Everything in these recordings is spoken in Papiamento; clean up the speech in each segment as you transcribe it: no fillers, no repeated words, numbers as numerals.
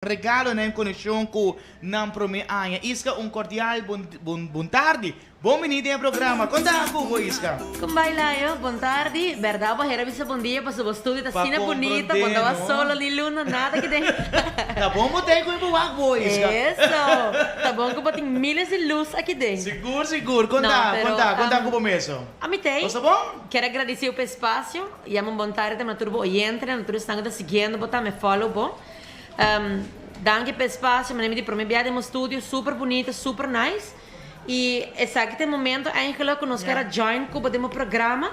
Regalonan en konekshon ku nan promé aña. Iska un kordial bon bon bon tardi. Bon bini den e programa. Kon ta ku bo Iska? Kon bai Layo? Bon tardi. Bèrdat bo hera bisa bon dia pasobra bo studio ta Pa asina bunita, komprondé bo no a no. solo ni luna nada ki den. Ta bon bo ta ei ku bo wak bo Iska. Eso! Ta bon ku bo tin miles di lus aki den. Sigur sigur. Kon No, ta kon pero ta kon ta ku bo meso? Ami ta ei. Bo sta bon? Kier a gradisiu pa e spasio. Yama un bon tardi tambe na tur bo oyentenan, na tur esnan ku ta siguiendo bo tambe follow bo. Danki pa e espacio, manera mi di prome bia den bo studio, super bunita, super nice. Y esaki ta e momento eigenlijk cu nos kier a join cu bo den bo programa,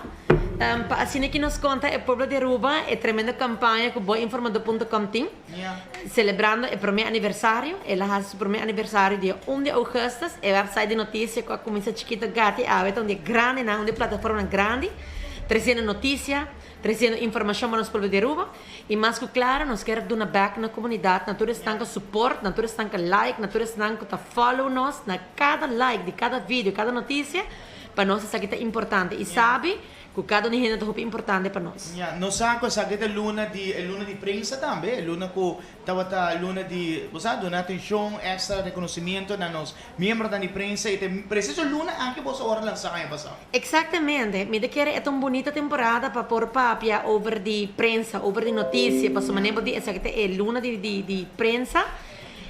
pa asina ki nos conta e pueblo di Aruba e tremendo campaña cu boinformador punto com tin, celebrando e prome aniversario. El a haci su prome aniversario dia un di augustus. E website di noticia cu a cuminsa chikito gati awe ta un di e grandinan, un di e plataformanan grandi, treciendo noticia, treciendo informacion pa nos pueblo di Aruba. Y mas cu claro nos kier duna bek na comunidad, na tur esnan cu support, na tur esnan cu like, na tur esnan cu ta follow nos, na cada like di cada video, cada noticia, pa nos esaki ta importante y sabi cu cada un di hende ta hopi importante pa nos. Ya, nos sa cu esaki ta e luna di, e luna di prensa tambe, e luna cu tabata luna di, bo sa, duna atencion, extra reconocimiento na nos miembronan di prensa y ta e preciso luna aki boso ora lansa aña pasa. Exactamente. Mi ta kere e ta un bunita temporada pa por papia over di prensa, over di noticia, pasobra manera bo di esaki ta e luna di di di prensa,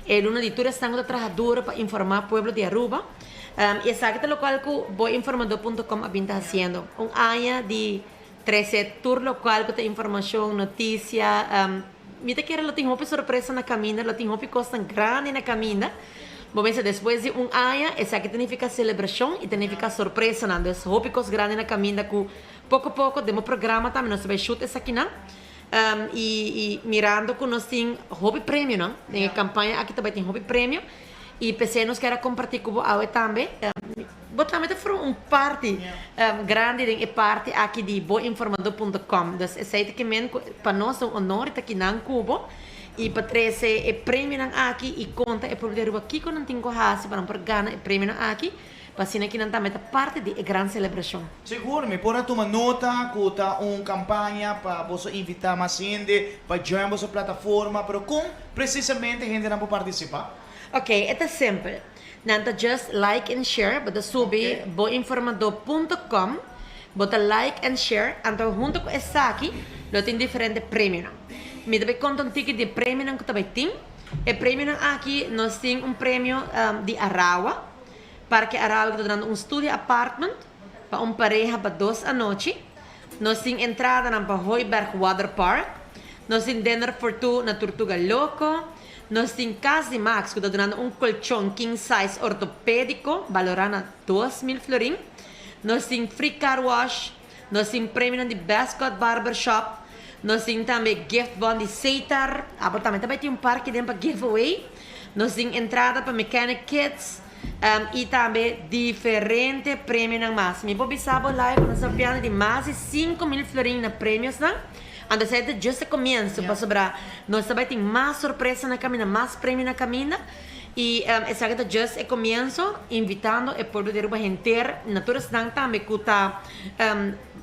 e luna di tur esnan cu ta traha duro pa informa pueblo di Aruba. Y esaki ta locual cu boinformador punto com a bin ta haciendo. Un aña di trece tur locual cu ta informacion, noticia. Mi ta kere lo tin hopi sorpresa na caminda, lo tin hopi cosnan grandi na caminda. Bo mester despues di un aña, esaki ta nifica celebracion y ta nifica sorpresanan. Dus hopi cos grandi na caminda cu poco poco den bo programa tambe nos ta bay shoot esakinan. Y y mirando cu nos tin hopi premionan, den e campaña aki ta bay tin hopi premio y p'esey nos kier a comparti cu bo awe tambe. Bo tambe ta forma un parti grandi den e parti aki di boinformador punto com. Dus esey ta kimen cu pa nos ta un honor ta kinan cu bo y pa trece e premionan aki y conta e pueblo di Aruba kico nan tin cu haci pa nan por gana e premionan aki pa asina ki nan tambe ta parti di e gran celebracion. Sigur, mi por a tuma nota cu ta un campaña pa boso invita mas hende pa join boso plataforma, pero con precisamente hendenan por participa? Ok, e ta simpel. Nan ta just like and share, bo ta subi boinformador punto com, bo ta like and share, anto hunto cu esaki lo tin diferente premionan. Mi ta bay conta un tiki di e premionan cu ta bay tin. E premionan aki nos tin un premio di Arawa, Parke Arawa cu ta dunando un studio apartment pa un pareha pa dos anochi. Nos tin entradanan pa Hooiberg Water Park. Nos tin dinner for two na Tortuga Loco. Nos tin Cas di Max cu ta dunando un colchon king size ortopedico balora na 2000 florin. Nos tin free car wash. Nos tin premionan di Best Cut Barber Shop. Nos tin tambe gift bon di Seitar. Abo tambe ta bay tin un par ki den pa giveaway. Nos tin entrada pa Mechanic Kids. Y tambe diferente premionan mas. Mi por bisa bo live cu nos ta papiando di mas di 5000 florin na premiosnan. Anto esey ta just e comienzo pasobra nos ta bay tin mas sorpresa na caminda, mas premio na caminda. Y esaki ta just e comienzo, invitando e pueblo di Aruba henter, na tur esnan tambe cu ta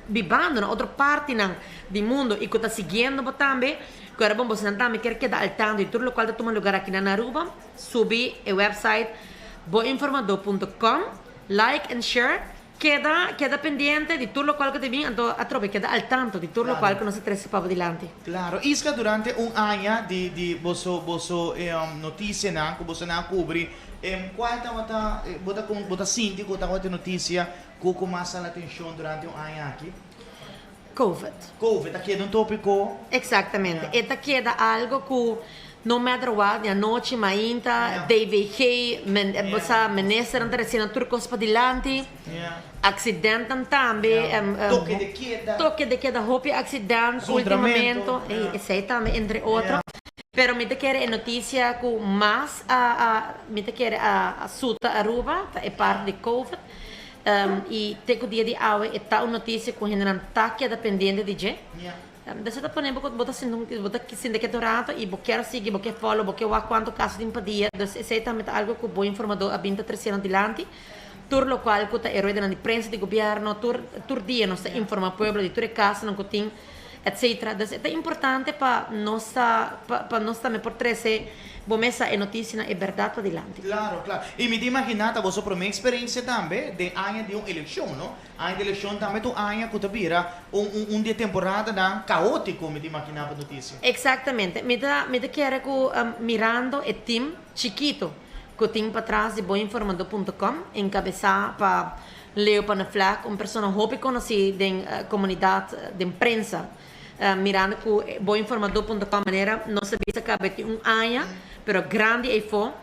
bibando na otro partinan di mundo y cu ta siguiendo bo tambe, cu era bon bosonan tambe kier keda al tanto di tur locual ta tuma lugar aki na Aruba. Subi e website boinformador punto com, like and share, keda keda pendiente di tur locual cu ta bin, anto atrobe keda al tanto di tur locual cu nos a trece pa bo dilanti. Claro, Isca durante un aña di di boso boso noticianan cu boso nan a cubri, cual tabata bo ta bo ta sinti cu tabata e noticia cu cu mas hala atencion durante un aña aki? Covid. Covid a keda un topico. Exactamente. E ta keda algo cu no matter what, di anochi, mainta, DVG, men, bo sa, ministernan ta recinan tur cos padilanti. Accidentan tambe. Toque de queda. Toque de queda, hopi accident ultimamento. Esey tambe, entre otro. Pero mi ta kere e noticia cu mas a, a, mi ta kere a, a suta Aruba ta e parti di Covid. Y te cu dia di awe e ta un noticia cu hendenan ta keda pendiente di dje. Esei ta pone bo cu bo ta sinti un bo ta sinti ketu rato y bo kier sigui, bo kier follow, bo kier wak cuanto caso tin pa dia. Dus esei tambe ta algo cu bo informador a bin ta treciendo dilanti. Tur locual cu ta e ruedanan di prensa di gobierno, tur tur dia nos ta informa pueblo di tur e casonan cu tin, etcetera. Dus e ta importante pa nos ta pa pa nos tambe por trece. Bo mes sa e noticianan e berdad padilanti. Claro, claro. Y mi ta imagina ta boso prome experiencia tambe den aña di un eleccion, no? Aña di eleccion tambe ta un aña cu ta bira un un un di e temporadanan caotico, mi ta imagina pa noticia. Exactamente. Mi ta mi ta kere cu mirando e team chikito cu tin patras di boinformador punto com, encabesa pa Leo Panneflek, un persona hopi conoci den comunidad, den prensa, Mirando cu boinformador punto com manera nos a bisa caba tin un aña, pero grandi eyfo,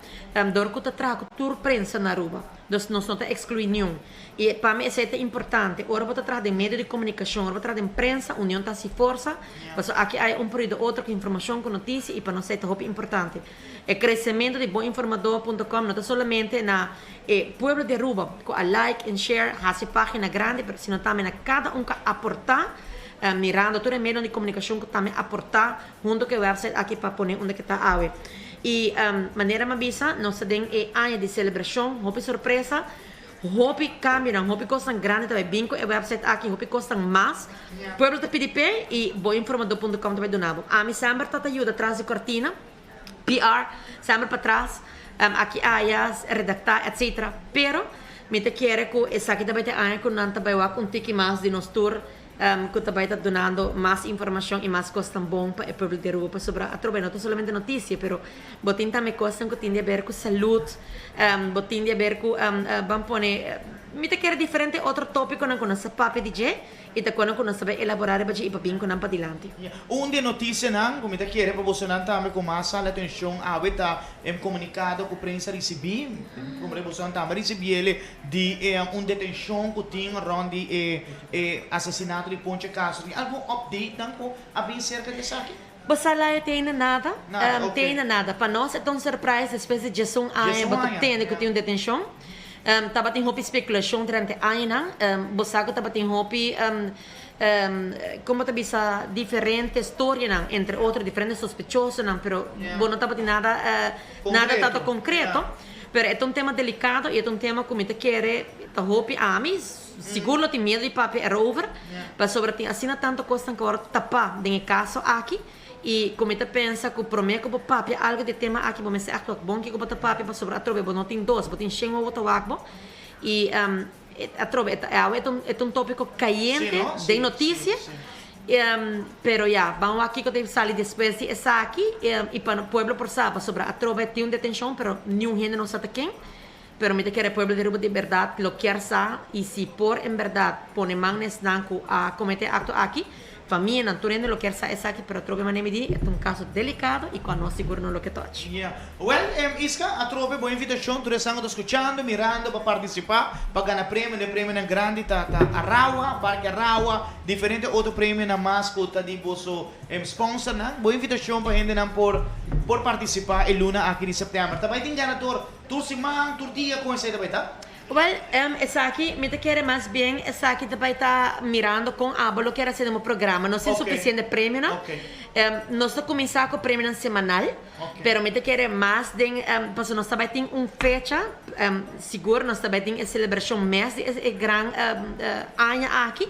dor cu ta traha cu tur prensa na Aruba. Dus nos no ta exclui niun. Y pa mi esey ta importante. Ora bo ta traha den medio di comunicacion, ora bo ta traha den prensa, union ta haci forsa, pasobra aki hay un por yuda otro cu informacion, cu noticia, y pa nos esey ta hopi importante. E crecemento di boinformador punto com no ta solamente na e pueblo di Aruba cu a like en share, haci pagina grandi, pero sino tambe na cada un cu a aporta, mirando tur e medionan di comunicacion cu tambe aporta hunto cu e website aki pa pone unda cu ta awe. Y manera mi a bisa, nos ta den e aña di celebracion, hopi sorpresa, hopi cambionan, hopi cosnan grandi ta bay bin cu e website aki, hopi cosnan mas. Pueblo ta pidi p'e y boinformador punto com ta bay duna bo. Ami semper ta ta yuda tras di cortina. PR, semper patras, aki aya, redaktá, etc. Pero mi ta kere ku esaki ta bai ta e aña ku nan ta bai wak un tiki mas di nos tur ku ta bai ta dunando mas informashon i mas kosnan bon pa e pueblo di Aruba pasobra atrobe no ta solamente notisia pero bo tin tambe kosnan ku tin di aber ku salud, bo tin di aber ku ban pone mi ta kere diferente otro topikonan ku nos a papia di dje. I ta kono ku nos ta bai elaborá riba dje i pa bin ku nan padilanti. Un di e notisianan ku mi ta kere pa bosonan tambe ku mas sala atenshon awe ta e komunikado ku prensa risibí, komo di bosonan tambe a risibí el, di e un detenshon ku tin rònt di e e asesinato di Ponche Castro. Tin algun updatenan ku a bin serka di esaki? Bo sa laia te ainda nada? Nada, ok. Te ainda nada. Pa nos e ta un surprise despues di diesun aña Diesun bo ta aña, tende ku ya. tin un detenshon. Tabatin hopi spekulashon durante añanan. Bo sa ku tabatin hopi, kon bo ta bisa, diferente storianan, entre otro diferente sospechosonan, pero bo no tabatin nada, nada tanto Konkreto, konkreto. ya. Pero e ta un tema delikado i e ta un tema ku mi ta kere ta hopi ami sigur lo tin miedu di papia erover, pasobra tin asina tanto kosnan ku a wòrdu tapá den e kaso aki. I ku mi ta pensa ku promé ku bo papia algu di e tema aki bo mester aktua bon kiko bo ta papia pasobra atrobe bo no tin dos bo tin shen wowo ta wak bo i atrobe e ta awe e ta un e ta un topiko kayente den notisia pero ya ban wak kiko ta sali despues di esaki i pa pueblo por sa pasobra atrobe tin un detenshon pero niun hende no sa ta ken pero mi ta kere pueblo di Aruba di bèrdat lo kier sa i si por en bèrdat pone man na esnan ku a komete e akto aki. Famianan, tur hende lo kier sa esaki, pero atrobe manera mi di, e ta un caso delicado y cu anos sigur no lo ke toch. Yeah. Well, Iska, atrobe bo invitacion, tur esnan cu ta scuchando, mirando pa participa, pa gana premio, den premionan grandi ta ta Arawa, Parke Arawa, diferente otro premionan mas cu ta di boso sponsornan. Bo invitacion pa hendenan por por participa e luna aki di september. Ta bay tin ganador tur siman, tur dia, con esey ta bay ta? Wel, esaki, mi ta kere mas bien esaki ta bai ta mirando kon abo lo kier hasi den bo programa. Nos tin sufisiente premionan. Nos ta kuminsá ku premionan semanal, pero mi ta kere mas den, pasobra nos ta bai tin un fecha, sigur nos ta bai tin e selebrashon mes di e gran aña aki,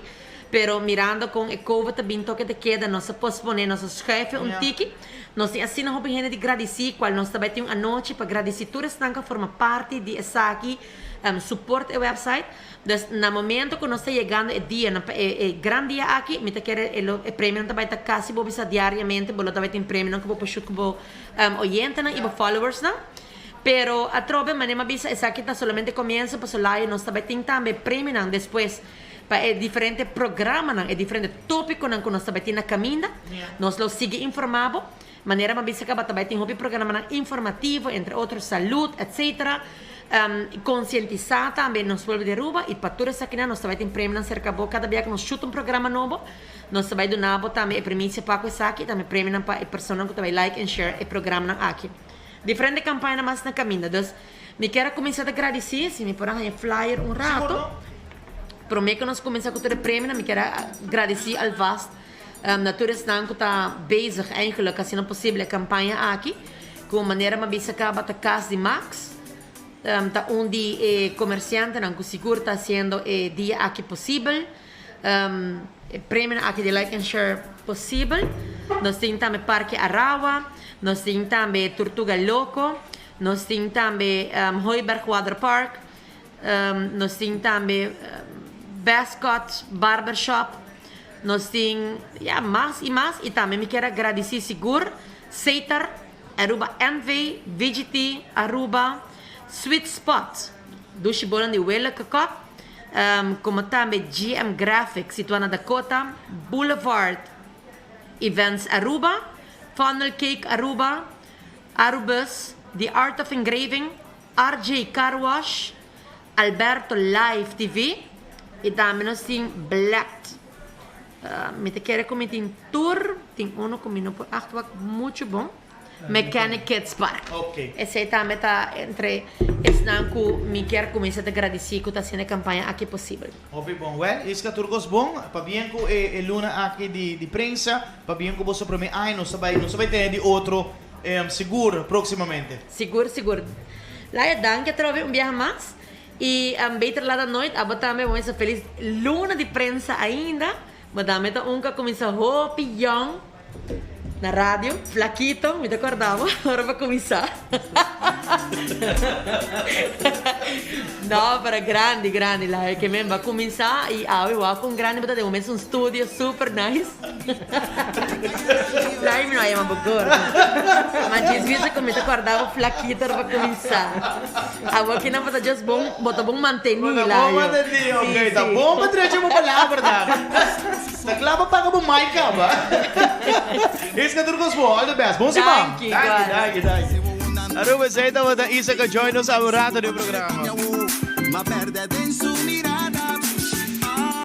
pero mirando kon e covid ta bin toke ta keda, nos a posponé, nos a schuif e un tiki. Nos tin asina hopi hende di gradisí, kual nos ta bai tin un anochi pa gradisí tur esnan ku a forma parti di esaki, support e website. Dus na momento ku nos ta yegando e dianan pa e e gran dia aki, mi ta kere e lo e premionan ta bai ta kasi bo bisa diariamente bo lo ta bai tin premionan ku bo por shoot ku bo oyentenan i bo followersnan. Pero atrobe manera mi a bisa esaki ta solamente komienso pasobra layo nos ta bai tin tambe premionan despues pa e diferente programanan, e diferente tópikonan ku nos ta bai tin na kaminda. Nos lo sigui informá bo. Manera mi a bisa kaba ta bai tin hopi programanan informativo, entre otro salud, etcetera. Konsientisá tambe nos pueblo di Aruba i pa tur esakinan nos ta bai tin premionan serka bo. Kada bia ku nos shuta un programa nobo, nos ta bai duna bo tambe e primisia pa ku esaki i tambe premionan pa e personanan ku ta bai like en share e programanan aki. Diferente kampañanan mas na kaminda. Dus, Mi kier a kuminsá ta gradisí, si mi por a haña flyer un rato. Promé ku nos kuminsá ku tur e premionan, mi kier a gradisí alvast na tur esnan ku ta bezig eigenlijk hasiendo posibel e kampaña aki. Ku manera mi a bisa kaba ta Kas di Max, ta un di e komersiantenan ku sigur ta hasiendo e dia aki posibel. E premionan aki di Like and Share posibel. Nos tin tambe Parke Arawa. Nos tin tambe Tortuga Loco, nos tin tambe Hooiberg Water Park, nos tin tambe Best Cut Barber Shop, nos tin ya mas y mas y tambe mi kier a gradici sigur Setar, Aruba NV, VGT, Aruba, Sweet Spot, Dushi Bolan di Willeke Kok, como tambe GM Graphics situa na Dakota Boulevard Events Aruba, Funnel Cake Aruba, Arubus, The Art of Engraving, RJ Car Wash, Alberto Live TV y tambe nos tin Black. Mi ta kere cu mi tin tur, tin uno cu mi no por actua mucho bon. Mechanic Kids Park. Esey tambe ta entre esnan cu mi kier cuminsa ta gradici cu ta haciendo e campaña aki posibel. Hopi bon. Wel, Iska tur cos bon. Pabien cu e luna aki di prensa. Pabien cu boso prome aña. Nos ta bay, nos ta bay tene di otro sigur proximamente. Sigur, sigur. Laia, danki atrobe un biaha mas. Y beter laat dan nooit. Abo tambe bo mester felis luna di prensa ainda. Bo tambe ta un cu a cuminsa hopi yong. Na radio, Flaquito, mi ta corda bo ora bo cuminsa. No, pero grandi, grandi la ke men bo a cuminsa y awe wak con grandi bo ta den bo mes un studio super nice. Lai mi no a yama bo gordo. Ma djis bisa cu mi ta corda bo Flaquito ora bo cuminsa. Awor kinan bo ta just bon, bo ta bon manteni Bo ta bon manteni, ok. Ta bon pa drecha bo palabra tambe. Ta kla pa paga bo mic kaba. Iska tur kos bo. All the best. Bon siman. Danki, igual. Danki, danki, danki. Aruba esei tabata Isa ka join nos awe un rato den programa.